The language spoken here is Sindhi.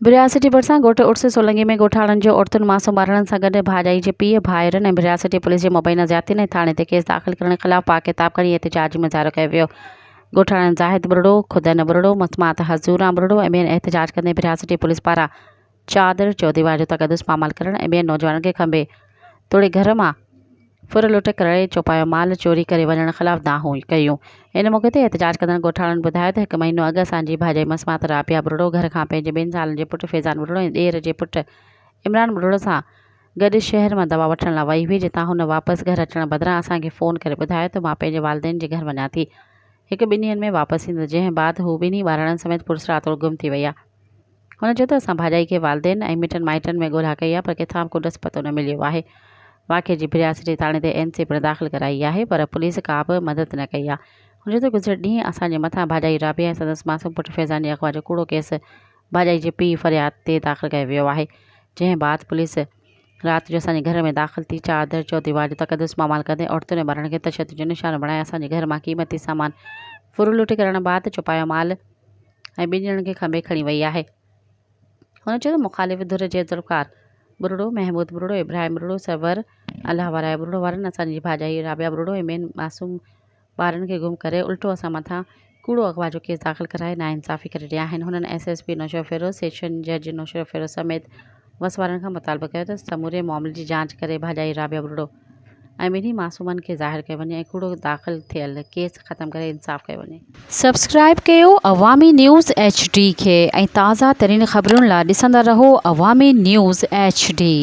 ڀريا سٽي ڀرسان ڳوٺ عرس سولنگي ۾ ڳوٺاڻن جو عورتن معصوم ٻارڙن سان گڏ ڀاڄائي جي پيء، ڀائرن ۽ ڀريا سٽي پوليس جي مبينا زيادتين ۽ ٿاڻي تي ڪيس داخل ڪرڻ خلاف پاڪ ڪتاب کڻي احتجاجي مظاهرو ڪيو ويو. ڳوٺاڻن زاهد ٻرڙو، خدن ٻرڙو، مسمات حضوران ٻرڙو ۽ ٻين احتجاج ڪندي ڀريا سٽي پوليس پاران چادر چوديواري جو تقدس پامال ڪرڻ ۽ ٻين نوجوانن کي کنڀي توڙي گهر مان ڦر لٽ ڪري چوپايو مال چوري ڪري وڃڻ خلاف دانهون ڪيون. ان موقعي تي احتجاج ڪندڙ ڳوٺاڻن ٻڌايو ته هڪ مهينو اڳ اسان جي ڀاڄائي مسمات رابعه ٻرڙو گهر کان پنهنجي ٻن سالن جي پٽ فيضان ٻرڙو ۽ ڏير جي پٽ عمران ٻرڙو سان گڏ شهر مان دوا وٺڻ لاء وئي هئي جتان هن واپس گهر اچڻ بدران اسان کي فون ڪري ٻڌايو ته مان پنهنجي والدين جي گهر وڃان ٿي هڪ ٻن ڏينهن ۾ واپس ايندس جنهن بعد هو ٻنهي ٻارڙن سميت پرسراتوڙ گم ٿي وئي آهي. هن چيو ته اسان ڀاڄائي کي والدين ۽ مٽن مائٽن ۾ ڳولها ڪئي آهي پر ڪٿان به ڪو ڏس پتو نه مليو آهي. واقعي جي ڀرياسٽي ٿاڻي تي اين سي پڻ داخل ڪرائي آهي پر پوليس ڪا به مدد نه ڪئي آهي. هن چيو ته گذريل ڏينهن اسان جي مٿان ڀاڄائي رابعه ۽ سندس معصوم پٽ فيضان جي اغوا جو ڪوڙو ڪيس ڀاڄائي جي پيء فرياد تي داخل ڪيو ويو آهي جنهن بعد پوليس رات جو اسان جي گهر ۾ داخل ٿي چار در چوديوار جو تقدس پامال ڪندي عورتن ۽ ٻارڙن کي تشدد جو نشانو بڻائي اسان جي گهر مان قيمتي سامان ڦر لٽ ڪرڻ بعد چوپايو مال ۽ ٻن ڄڻن کي کنڀي کڻي وئي آهي. هن چيو ته مخالف ڌر جي ذوالفقار ٻرڙو، محمود ٻرڙو، ابراهيم ٻرڙو، سرور الله وارائي ٻرڙو وارن اسان جي ڀاڄائي رابعه ٻرڙو ۽ ٻين معصوم ٻارن کي گم ڪري الٽو اسان مٿان ڪوڙو اغوا جو ڪيس داخل ڪرائي ناانصافي ڪري رهيا آهن. هنن S S P Naushahro Feroze, session جج نوشهروفيروز سميت وس وارن کان مطالبو ڪيو ته سموري معاملي جي جاچ ڪري ڀاڄائي رابعه ٻرڙو ۽ ٻنهي معصومن کي ظاهر ڪيو وڃي ۽ ڪوڙو داخل ٿيل ڪيس ختم ڪري انصاف ڪيو وڃي. سبسڪرائيب ڪيو عوامي نيوز ايڇ ڊي کي ۽ تازه ترين خبرن لا ڏسندا رهو عوامي نيوز ايڇ ڊي.